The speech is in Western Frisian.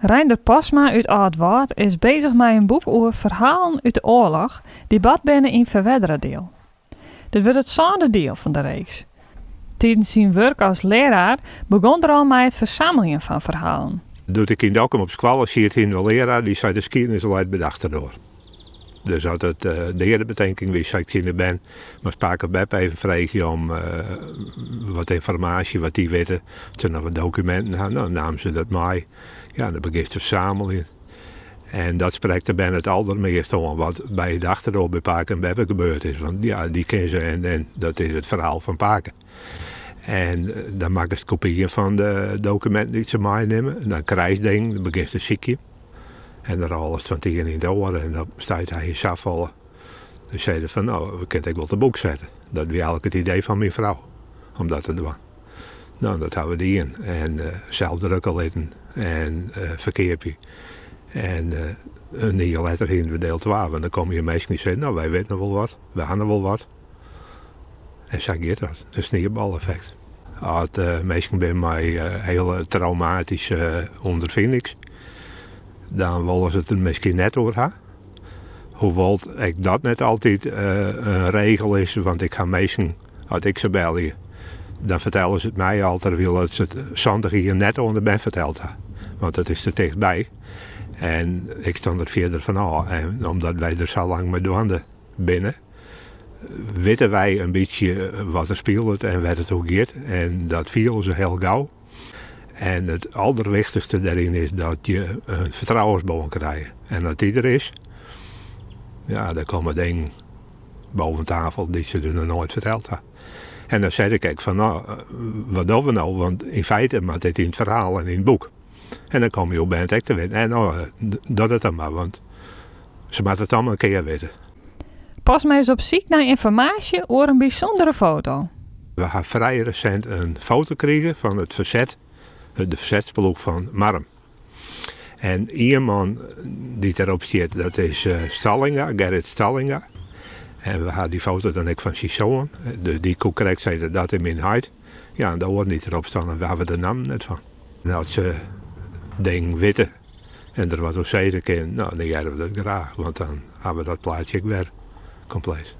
Reinder Postma út Aldwâld is bezich mei in boek oer ferhalen út de oarloch dy't bard binne yn Ferwerderadiel. Dit wurdt it sânde diel fan de reeks. Tidens syn wurk as learaar begûn er al mei it fersammeljen fan ferhalen. Doe't ik yn Dokkum op skoalle siet hiene we in learaar dy sei de skiednis leit by de achterdoar. Dus as it deadebetinking wie sei ik tsjin de bern, moatst pake of beppe even freegje om wat ynformaasje wat dy witte, as se noch wat dokuminten ha. No, dan namen se dat mei. Ja, dan begjinst te fersameljen. En dat sprekt de bern it aldermeast oan wat by de achterdoar by pake en beppe gebeurd is. Want ja, dy kinne se en dat is it ferhaal fan pake. En dan makkest kopieën fan de dokuminten dy't se meinimme. En dan krijst dingen, dan begjinst te sykjen. En dan rôlest fan it ien yn it oar en dan stuit ha je safolle. Dus sei er fan no, we kinne it ek wol te boek sette. Dat wie eigentlik it idee fan myn frou, om dat te dwaan. No, dat ha we dien. En sels drukke litten en ferkeapje. En in jier letter hiene we diel twa, want dan komme je minsken dy't sizze, no wy witte noch wol wat, we ha noch wol wat. En sa giet dat, in sniebaleffekt. As minsken binne mei hiele traumatyske ûnderfinings, dan wolle se it der miskien net oer ha. Hoewol't ek dat net altyd in regel is, want ik ha minsken, as ik se belje, dan fertelle se it my al terwyl se it 70 jier net oan de bern ferteld ha. Want dat is te tichtby. En ik stean der fierder fan ôf. En omdat wy der sa lang mei dwaande binne, witte wy in bytsje wat der spilet en wêr't it oer giet. En dat fiele se hiel gau. En it alderwichtichste dêryn is dat je in fertrouwensbân krije. En as dy der is, ja, dan komme dingen boven tafel dy't se der noch noait ferteld ha. En dan sei ik ek fan, no, wat dogge we no? Want yn feite moat dit yn it ferhaal en yn it boek. En dan komme jo bern ek te witten. En no, doch dat dan mar, want se moatte it allemaal in kear witte. Postma is op syk nei ynformaasje oer in bysûndere foto. We ha frij resint in foto krigen fan it ferset, de fersetsploech fan Marrum. En ien man dy't derop stiet, dat is Stallinga, Gerrit Stallinga. En we ha dy foto dan ek fan syn soan. Dus dy koe krekt sizze, dat is myn heit. Ja, en de oaren dy't derop stean, dêr hawwe we de nammen net fan. En as se dingen witte en der wat oer sizze kinne, no, dan hearre we dat graach, want dan hawwe we dat plaatsje ek wer kompleet.